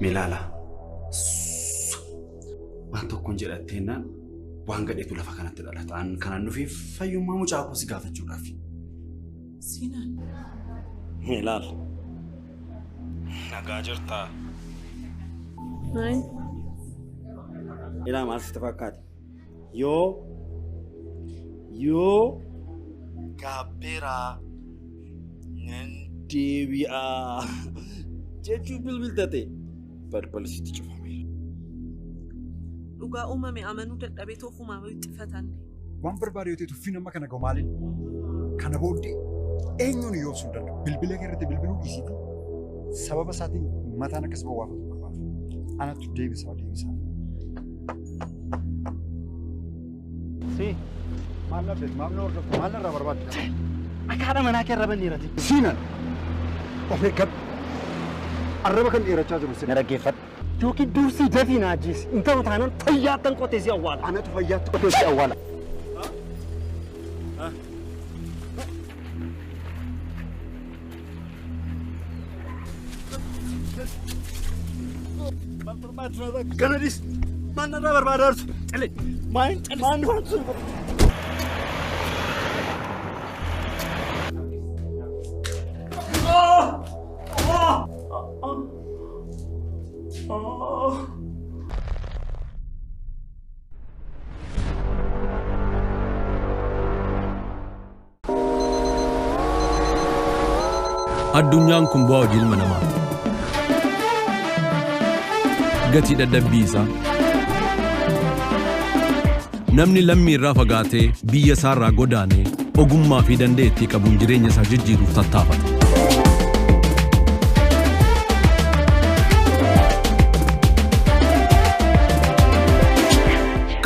Milaala. Waan tokkoon jedhatteenaan waan gadheetu lafa kanatti dhalata. An kanaan dhufeef fayyummaa mucaa koo si gaafachuudhaaf. Siinaan. Milaala. Nagaa jirtaa? Maal? Ilaa maal sitti fakkaate? Yoo gaabbeeraa nan deebi'aa jechuu bilbiltate balballi sitti cufameera. Dhugaa uumame amanuu dadhabee toofumaa wixxifatan. Waan barbaade yoo ta'e tuffiin amma kana ga'u maaliin? Kana booddee eenyuun yoo ibsuu danda'u? Bilbila kee irratti bilbiluu dhiisiiti. Sababa isaatiin mataan akkas bowwaafatu barbaadu. Anatu deebisaa. Si, maal dhabdeeti? Maal na hordoftu? Maal narraa barbaadde? Akka haadha manaa kee irra banneerati. Siinan! Of eeggadhu. Arraba kan dheerachaa jiru Na dhaggeeffadhu. Yookiin dursii dafii na ajjeesi. Hin ta'u taanaan fayyaattan qotee si awwaala. Anatu fayyaatti qotee si awwaala. Kanadis maal narraa barbaadaa jirtu? Calee maal maal waan sun Addunyaan kun bu'aa hojii ilma namaati. Gatii dadhabbii isaa. Namni lammii irraa fagaatee biyya isaa irraa godaanee ogummaa fi dandeettii qabuun jireenya isaa jijjiiruuf tattaafata.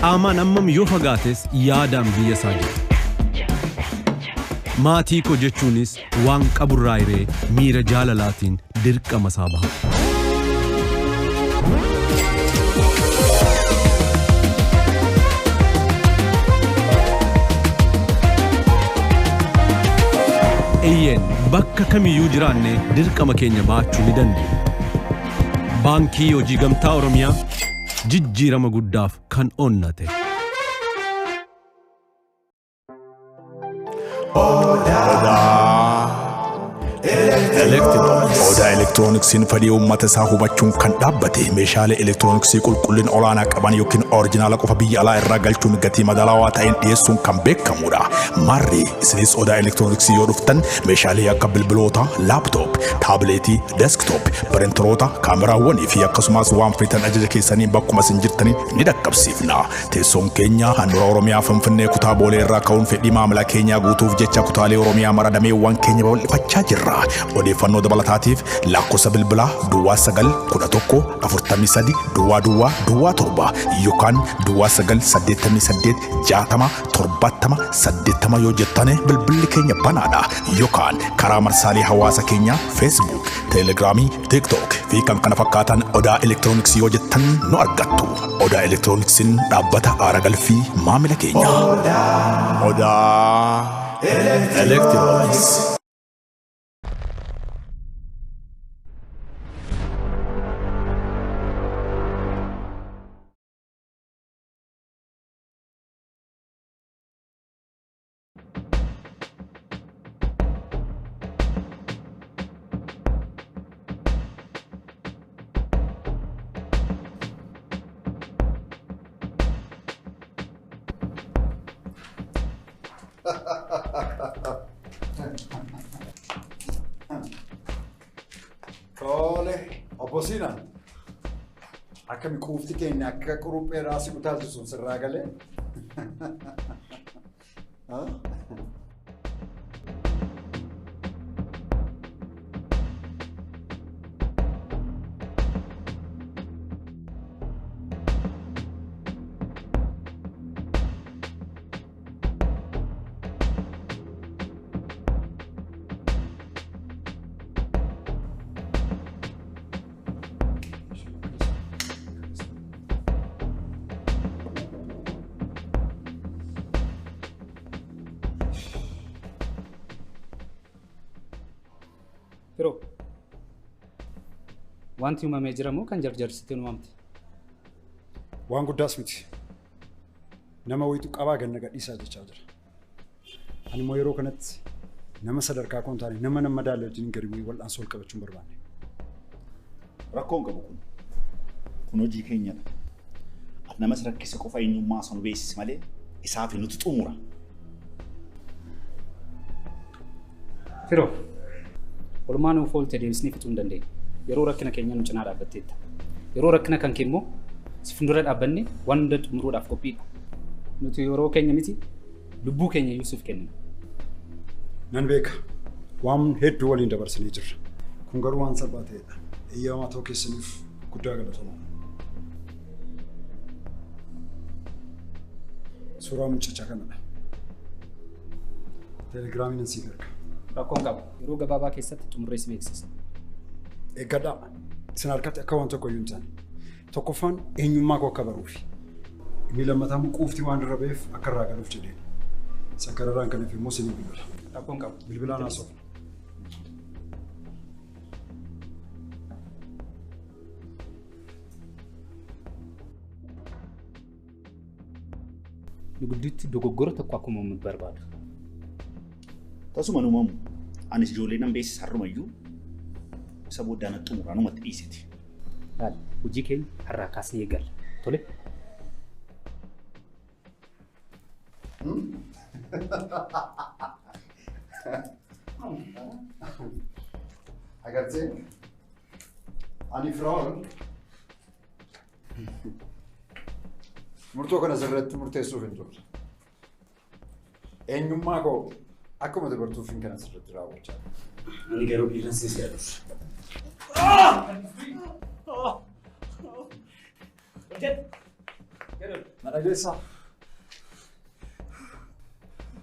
Qaamaan hammam yoo fagaates yaadaan biyya isaa jira. Maatii koo jechuunis waan qaburraa hiree miira jaalalaatiin dirqama isaa baha. Eeyyeen bakka kamiyyuu jiraanne dirqama keenya baachuu ni dandeenya. Baankii Hojii Gamtaa Oromiyaa jijjiirama guddaaf kan onnate. Odaa Elektirooniksiin fedhii uummata isaa hubachuun kan dhaabbate meeshaalee elektirooniksii qulqullina olaanaa qaban yookiin orijinaala qofa biyya alaa irraa galchuun gatii madaalawaa ta'een dhiyeessuun kan beekamudha. Marri isinis Odaa Elektirooniksii yoo dhuftan meeshaalee akka bilbiloota, laaptoop, taabileetii, deesktoop, piriintaroota, kaameraawwanii fi akkasumas waan feetan ajaja keessanii bakkuma isin jirtanii ni dhaqqabsiifna. Teessoon keenya handhuura Oromiyaa Finfinnee kutaa Boolee irraa ka'uun fedhii maamila keenyaa guutuuf jecha kutaalee Oromiyaa mara dameewwan keenya babal'ifachaa jirra. Odeeffannoo dabalataatiif lakkoofsa bilbilaa Duwwaa 9 11 43 Duwwaa Duwwaa Duwwaa 7 yookaan Duwwaa 9 88 60 70 80 yoo jettane bilbilli keenya banaadha yookaan karaa marsaalee hawaasa keenyaa Facebook, Telegiraamii, TikTok fi kan kana fakkaatan Odaa Elektirooniksii yoo jettan nu argattu. Odaa Elektirooniksiin dhaabbata aara galfii maamila keenya. Odaa Elektirooniks. Tole, obbo Siinaan. Akkami quufti keenya akka quruphee raasii utaalchu sun sirraa galee? Firoo. Wanti uumamee jiramoo kan jarjarsitee nu waamte? Waan guddaas miti. Nama wayitu qabaa ganna gadhiisaa jechaa jira. Ani immoo yeroo kanatti nama sadarkaa koo hin taane nama nama madaalle wajjin gadi bu'ee wal'aansoo ol qabachuu hin barbaanne. Rakkoon qabu kun. Kun hojii keenyadha. Ati namas rakkise qofa eenyummaa sana beeksisi malee isaaf nuti xumura. Firoo, oolmaa nuuf oolte deebisnee fixuu hin dandeenye. Yeroo rakkina keenya nu cinaa dhaabbatteetta. Yeroo rakkina kan kee immoo si fuuldura dhaabbannee waan hunda xumuruudhaaf qophiidha. Nuti yeroo keenya miti lubbuu keenya iyyuu siif kennina. Nan beeka. Waan hedduu waliin dabarsinee jirra. Kun garuu waan salphaa ta'edha. Eeyyamaa ta'uu keessaniif guddaa galatoomaa. Suuraa mucichaa kanadha. Telegiraamiin siif erga. Rakkoon qabu. Yeroo gabaabaa keessatti xumurree si beeksisa. Eeggadhaa. Isin harkatti akka waan tokko iyyuu hin taane. Tokkoffaan eenyummaa koo akka baruufi. Inni lammataa immoo quufti waan irra ba'eef akka irraa galuuf jedheen. Sakkararraan kan hafe immoo isinii bilbila. Rakkoon qabu. Bilbilaan haasofna. Nu gidduutti dogoggora tokko akkuma uumamu barbaadu. Tasuma uumamu. Anis ijoollee nan beeksisa har'umayyuu isa booddee natti xumuraa numatti dhiisiti. Laal hojii keenya har'aa kaasnee eegalla. Tole. Agartee ani Firaa'ol murtoo kana sirriitti murteessuuf hin turre. Eenyummaa koo akkuma dubartuuf hin kana sirriitti raawwachaa. Ani garuu dhiiran siis yaadus. Na dhageessaa.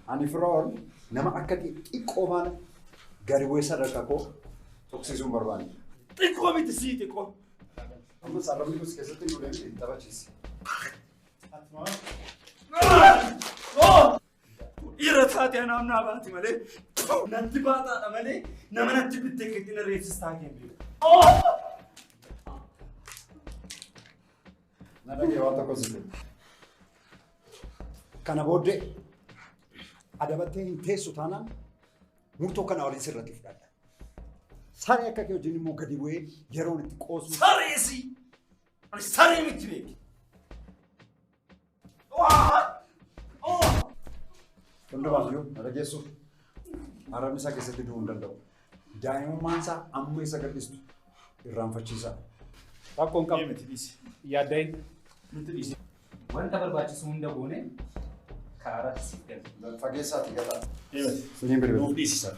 Ani Firaa'ol nama akka xiqqoo faana gadi bu'ee sadarkaa koo tuqsiisuu hin barbaanne. Xiqqoo miti sii xiqqoo. Ammas arrabni kun keessatti nu deemte hin taphachiisi. Dhiira taate anaaf naa baati malee natti baataadha malee nama natti bittee keetti na reessistaa kee Na dhagee waan tokko si kenna. Kana booddee adabattee hin teessu taanaan murtoo kana waliin sirratti fudhadha. Saree akka kee wajjin immoo gadi bu'ee yeroon itti qoosu. Sareesi! Ani saree miti beeki. Hundumaaf iyyuu na dhageessuuf arrabni isaa keessatti du'uu hin danda'u. Daa'imummaan isaa amma isa gadhiistu irraanfachiisaa. Rakkoon qabu. Yaadda'in. Wanta barbaachisu hunda goone karaa siif kenna. Fageessaati gataa. Siniin bilbila. Nuuf dhiisisa.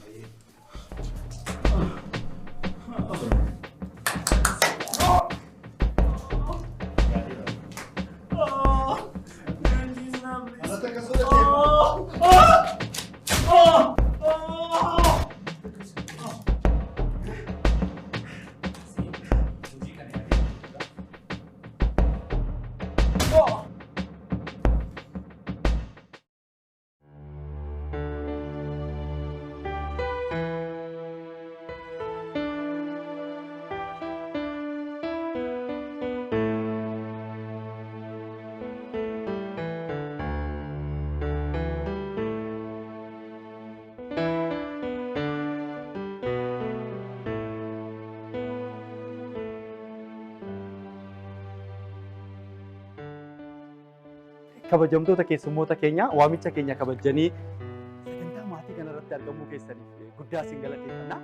Kabajamtoota keessummoota keenya waamicha keenya kabajanii sagantaa maatii kanarratti argamuu keessaniif guddaa isin galateeffanna.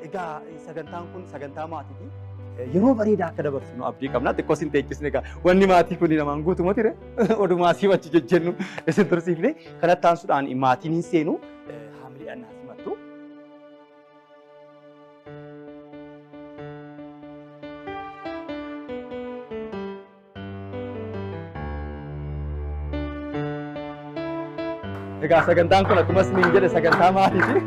Egaa sagantaan kun sagantaa maatiiti. Yeroo bareedaa akka dabarsinu abdii qabna. Xiqqoo isin teechisne egaa wanni maatii kun namaan guutummaa ture. Odumaa asii achi jejjennu isin tursiifne. Kanatti aansuudhaan maatiin hin seenu haamileedhaan naa simattu. Egaa sagantaan kun akkuma isiniin jedhe sagantaa maatiiti.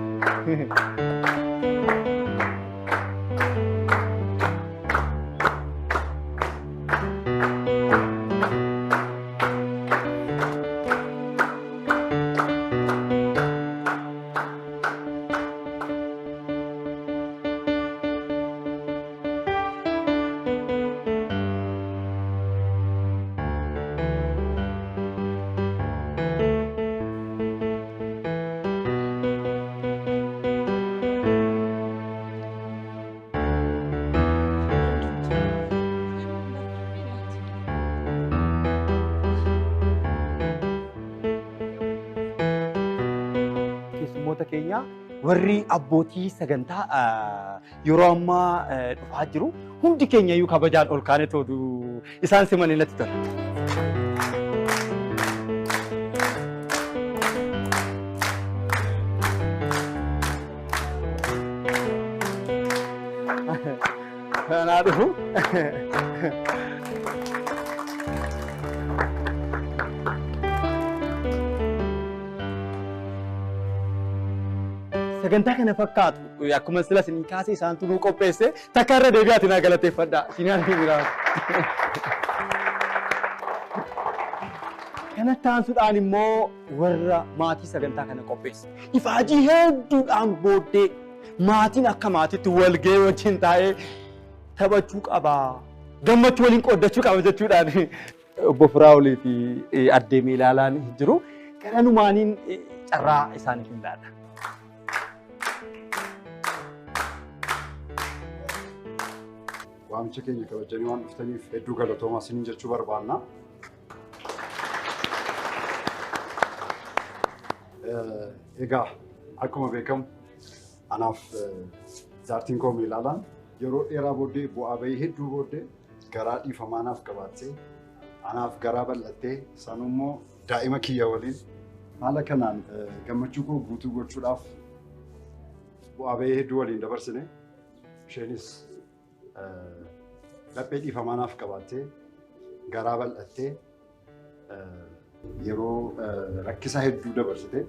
keessummoota keenya warri abbootii sagantaa yeroo ammaa dhufaa jiru hundi keenya iyyuu kabajaan ol kaanee toodu isaan simanii natti tola. Kanaa dhufu. Sagantaa kana fakkaatu akkuma sila isinii kaasee isaantu nuu qopheesse takka irra deebi'aati naa galateeffadha. Sinaan biraa. Kanatti aansuudhaan immoo warra maatii sagantaa kana qopheesse. Ifaajii hedduudhaan booddee maatiin akka maatiitti wal ga'ee wajjin taa'ee taphachuu qaba. Gammachuu waliin qooddachuu qaba jechuudhaan obbo Firaa'olii fi addee Meelaalaan jiru. Garanumaaniin carraa isaaniif hin laata. Waamicha keenya kabajanii waan dhuftaniif hedduu galatoomaa isiniin jechuu barbaanna. Egaa akkuma beekamu anaaf jaartiin koo Meelaalaan yeroo dheeraa booddee bu'aa bahii hedduu booddee garaa dhiifamaa anaaf qabaattee anaaf garaa bal'attee sanummoo daa'ima kiyya waliin haala kanaan gammachuu koo guutuu gochuudhaaf bu'aa bahii hedduu waliin dabarsine isheenis laphee dhiifamaa naaf qabaattee garaa bal'attee yeroo rakkisaa hedduu dabarsite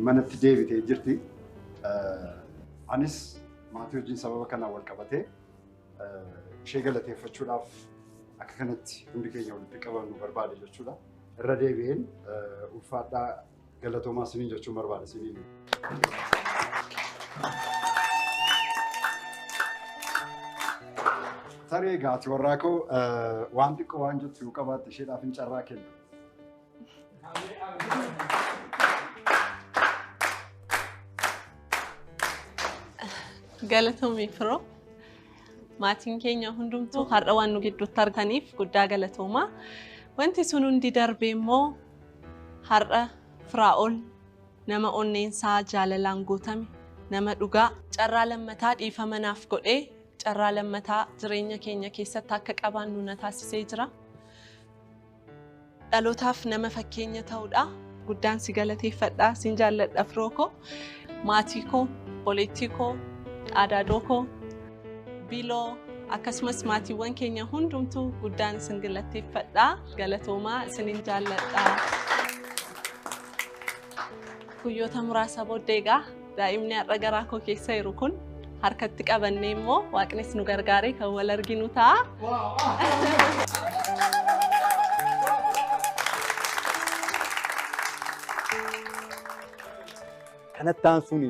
manatti deebitee jirti. Anis maatii wajjin sababa kanaan wal qabatee ishee galateeffachuudhaaf akka kanatti hundi keenya walitti qabamnu barbaade jechuudha. Irra deebi'een ulfaadhaa galatoomaa isiniin jechuun barbaada isiniin. Tarii egaa ati warraa koo waan xiqqoo waan jettu yoo qabaatte isheedhaaf hin carraa kenna. Galatoomii firoo maatiin keenya hundumtuu har'a waan nu gidduutti argataniif guddaa galatoomaa. Wanti sun hundi darbee immoo har'a Firaa'ol nama onneensaa jaalalaan guutame nama dhugaa carraa lammataa dhiifama naaf godhee carraa lammataa jireenya keenya keessatti akka qabaannu na taasisee jira. Dhalootaaf nama fakkeenya ta'uudha. Guddaan si galateeffadha, sin jaalladha firoo koo, maatii koo, obboleettii koo, adaadoo koo, biloo akkasumas maatiiwwan keenya hundumtuu guddaan isin galateeffadha. Galatoomaa isinin jaalladha. Guyyoota muraasa booddee egaa daa'imni har'a garaa koo keessa jiru kun harkatti qabannee immoo waaqnis nu gargaaree kan wal arginu ta'a. Kanatti aansuun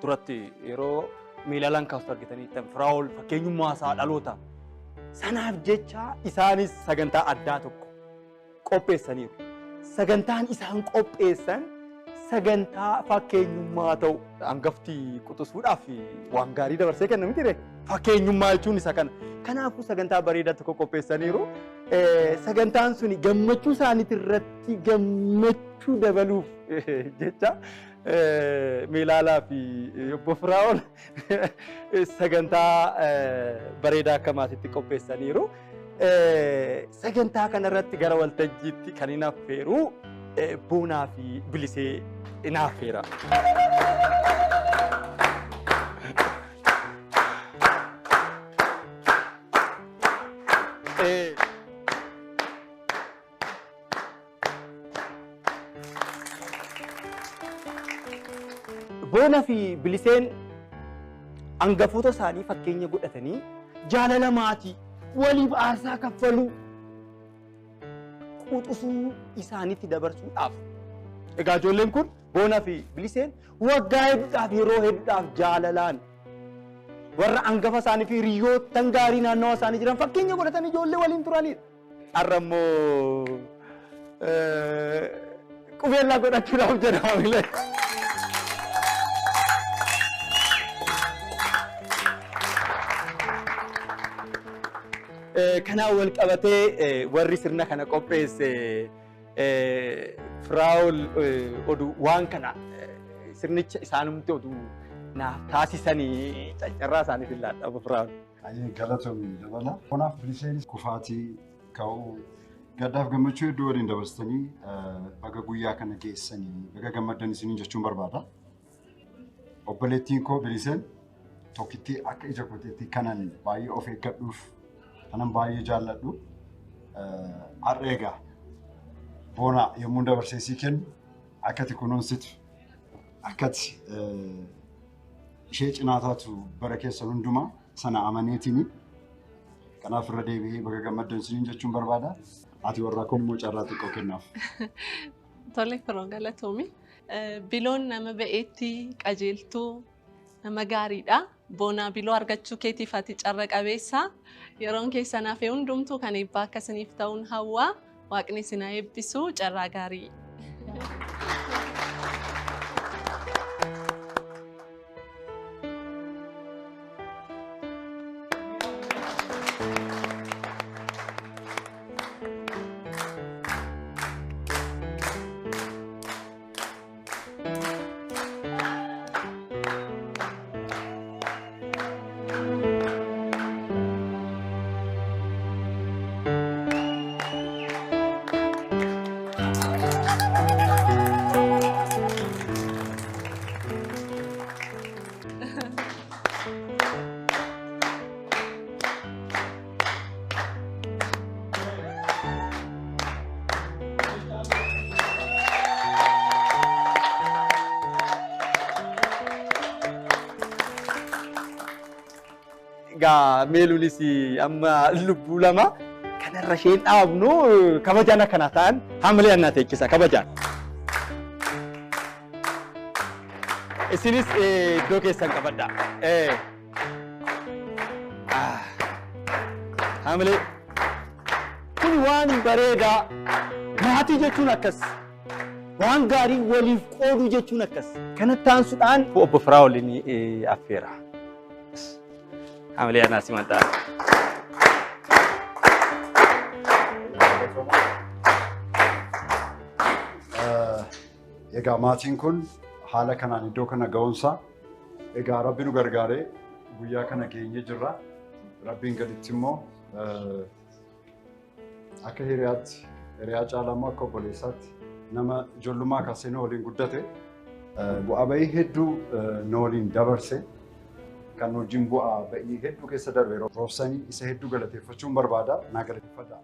duratti yeroo Meelaalaan kaastu argitanii Firaa'ol fakkeenyummaa isaa dhaloota. Sanaaf jecha isaanis sagantaa addaa tokko qopheessaniiru. Sagantaan isaan qopheessan sagantaa fakkeenyummaa ta'u hangafti quxisuudhaaf waan gaarii dabarsee kenna miti ree. Fakkeenyummaa jechuun isa kana. Kanaafuu sagantaa bareedaa tokko qopheessaniiru. Sagantaan suni gammachuu isaaniitti irratti gammachuu dabaluuf jecha Meelaalaa fi obbo Firaa'ol sagantaa bareedaa akka maatiitti qopheessaniiru. Sagantaa kanarratti gara waltajjiitti kan hin affeeru Boonaa fi Bilisee hin affeera. Boonaa fi Biliseen hangafoota isaanii fakkeenya godhatanii jaalala maatii waliif aarsaa kaffaluu quxisuu isaaniitti dabarsuudhaaf. Egaa ijoolleen kun Boonaa fi Biliseen waggaa hedduudhaaf yeroo hedduudhaaf jaalalaan warra hangafa isaanii fi hiriyoottan gaarii naannawa isaanii jiran fakkeenya godhatanii ijoollee waliin turanidha. Har'a immoo qubeellaa godhachuudhaaf jedhama malee. Kanaan wal qabatee warri sirna kana qopheesse Firaa'ol oduu waan kana Sirnicha isaanumti oduu naaf taasisanii carraa isaaniif hin laadha Obbo Firaa'ol. Ayyee galatoomii dabala. Kanaaf biliseenis kufaatii ka'uu gaddaaf gammachuu hedduu waliin dabarsitanii baga guyyaa kana geessanii baga gammaddan isiniin jechuun barbaada. Obboleettiin koo biliseen tokkittii akka ija kootiitti kanan baay'ee of eeggadhuuf kanan baay'ee jaalladhu har'a egaa boona yommuu dabarsee sii kennu akkati kunuunsitu akkati ishee cinaa taatu bara keessan hundumaa sana amaneetini kanaaf irra deebi'ee baga gammaddan isiniin jechuun barbaada. Ati warra koo immoo carraa xiqqoo kennaaf. Tole firoo galatoomi. Biloon nama ba'eetti qajeeltuu nama gaariidha. Boonaa biloo argachuu keetiif ati carra qabeessa. Yeroon keessan hafee hundumtuu kan eebbaa akkasiniif ta'uun hawwaa. Waaqni isin haa eebbisu carraa gaarii. Egaa meeluunis amma lubbuu lama kanarra isheen dhaabnu kabajaan akkana ta'an haamilee annaa teechisa kabajaan. Isinis iddoo keessan qabadha. Haamilee kun waan bareedaa maatii jechuun akkas waan gaarii waliif qooduu jechuun akkas kanatti aansuudhaan Obbo Firaa'ol affeera. Haamilee annaa simadhaa. Egaa maatiin kun haala kanaan iddoo kana ga'uunsaa egaa Rabbi nu gargaaree guyyaa kana geenye jirra. Rabbiin gaditti immoo akka hiriyaatti hiriyaa caalaa immoo akka obboleessaatti nama ijoollummaa kaasee nu waliin guddate bu'aa ba'ii hedduu nu waliin dabarse kan wajjin bu'aa ba'ii hedduu keessa darbe roobsanii isa hedduu galateeffachuun barbaada naa galateeffadha.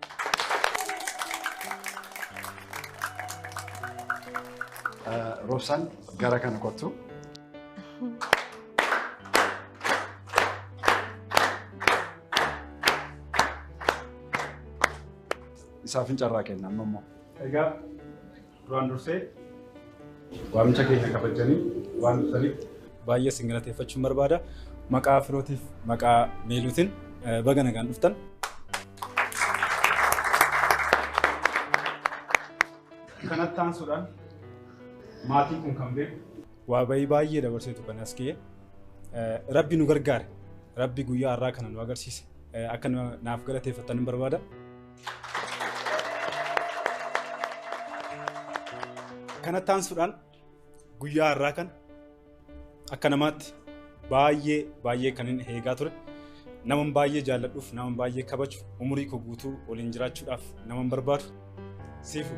Roobsaan gara kana kottu. Isaaf hin carraa kenna amma immoo. Egaa duraan dursee waamicha keenya kabajanii waan dhuftaniif baay'ee isin galateeffachuun barbaada. Maqaa firootiif maqaa meeluutiin baga nagaan dhuftan. Kanatti aansuudhaan maatiin kun kan beeku waa ba'ii baay'ee dabarseetu kan as ga'e. Rabbi nu gargaare. Rabbi guyyaa har'aa kana nu agarsiise. Akka naaf galateeffattan hin barbaada. Kanatti aansuudhaan guyyaa har'aa kana akka namaatti baay'ee baay'ee kan hin eegaa ture. Naman baay'ee jaalladhuuf, naman baay'ee kabaju, umurii koo guutuu waliin jiraachuudhaaf naman barbaadu. Siifu.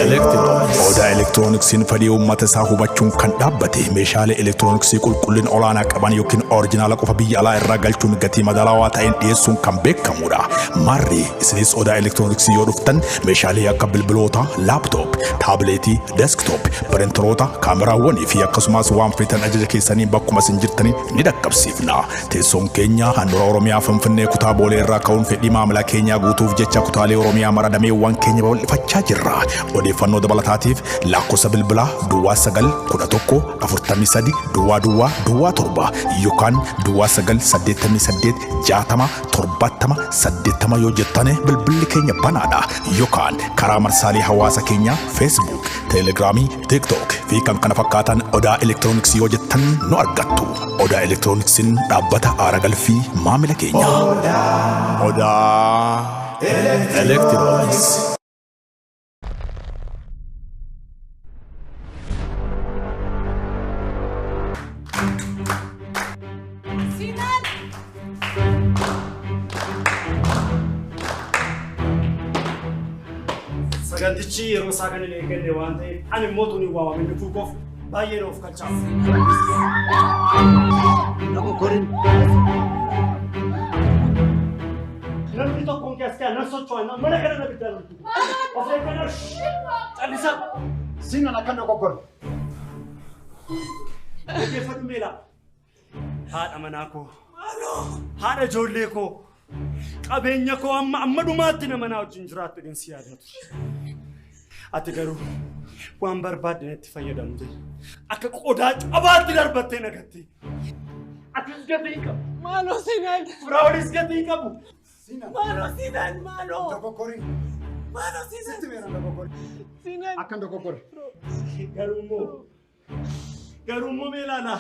Elektirooniksii. Odaa Elektirooniksiin fedhii uummata isaa hubachuun kan dhaabbate meeshaalee elektirooniksii qulqullina olaanaa qaban yookiin orijinaala qofa biyya alaa irraa galchuun gatii madaalawaa ta'een dhiyeessuun kan beekamudha. Marri isinis Odaa Elektirooniksii yoo dhuftan meeshaalee akka bilbiloota, laaptoop, taabileetii, deesktoop, piriintaroota, kaameraawwanii fi akkasumas waan feetan ajaja keessanii bakkuma isin jirtanii ni dhaqqabsiifna. Teessoon keenya handhuura Oromiyaa Finfinnee kutaa Boolee irraa ka'uun fedhii maamila keenyaa guutuuf jecha kutaalee Oromiyaa mara dameewwan keenya babal'ifachaa jirra. Odeeffannoo dabalataatiif lakkoofsa bilbilaa 09 11 43 00 07 yookaan 09 88 60 70 80 yoo jettane bilbilli keenya banaadha. Yookaan karaa marsaalee hawaasa keenyaa Facebook, Telegiraamii, TikTok fi kan kana fakkaatan Odaa Elektirooniksii yoo jettan nu argattu. Odaa Elektirooniksiin dhaabbata aara galfii maamila keenya. Odaa Elektirooniksii. Sinan! Sagantichi yeroo isaa kan hin eegganne waan ta'eef ani immoo tuni waamamin dhufuu koof baay'ee na of kalchaaf. Namni tokkoon keessa kan nan socho'an mana kana na bitaa jirtu. Of eeggannoo callisaa. Sinan akka dogoggorre. Dhaggeeffadhu meelaa. Haadha manaa koo. Haadha ijoollee koo. Qabeenya koo amma amma dhumaatti nama naa wajjin jiraattu jedheen si yaada ture. Ati garuu waan barbaadde natti fayyadamte akka qodaa cabaatti darbattee nagatte. Atis gatii hin qabu. Maaloo Sinan! Firaa'olis gatii hin qabu. Maaloo Sinan! Maaloo! Dogoggorri. Maaloo Sinan! Sitti meera dogoggorri. Sinan! Akkan dogoggorre. Garuu immoo meelaala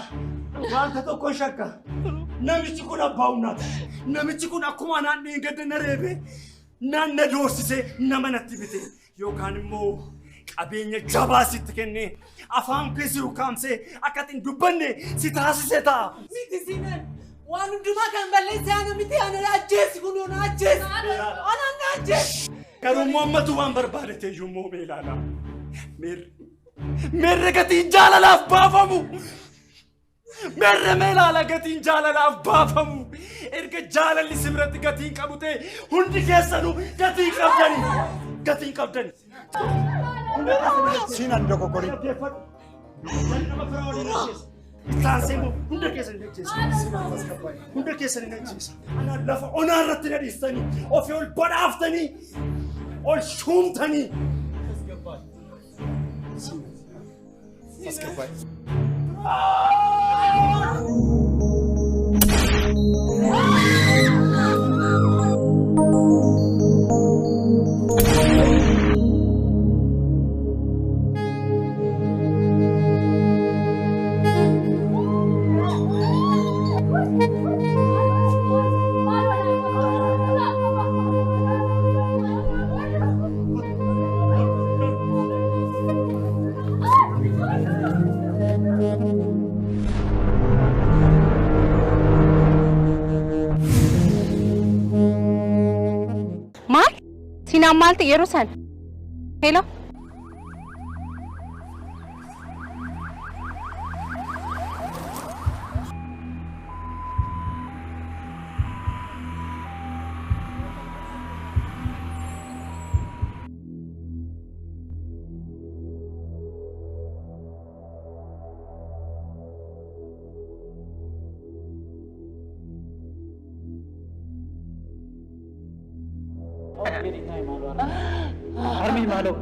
wanta tokko shakka. Namichi kun abbaa humnaati. Namichi kun akkuma naan dheengadda na reebe naan na doorsisee nama natti bite yookaan immoo qabeenya jabaa sitti kennee afaan kee si ukkaamsee akka ati hin dubbanne si taasise ta'a. Miti Sinan! Waan hundumaa kan balleesse ana miti, ana ajjeesi kun na ajjeesi! Ana na ajjeesi! Garuu immoo ammatu waan barbaade ta'eyyuu immoo meelaala. Meerre meerre gatiin jaalalaaf baafamu. Meerre meelaala gatiin jaalalaaf baafamu. Erga jaalalli si biratti gatiin qabu ta'e hundi keessanuu gatii qabdani. Gatiin qabdani. Sinan dogoggorri. Nama firaa waliin ajjeesa. Taansee immoo hunda keessan hin ajjeesa. Hunda keessan hin ajjeesa. Anaan lafa onaa irratti na dhiistanii ofii ol badhaaftanii ol shuumtanii. Tasgabbaa'e. Maal? Sinaan maal ta'e yeroo sana? Hello? Harmi maaloo.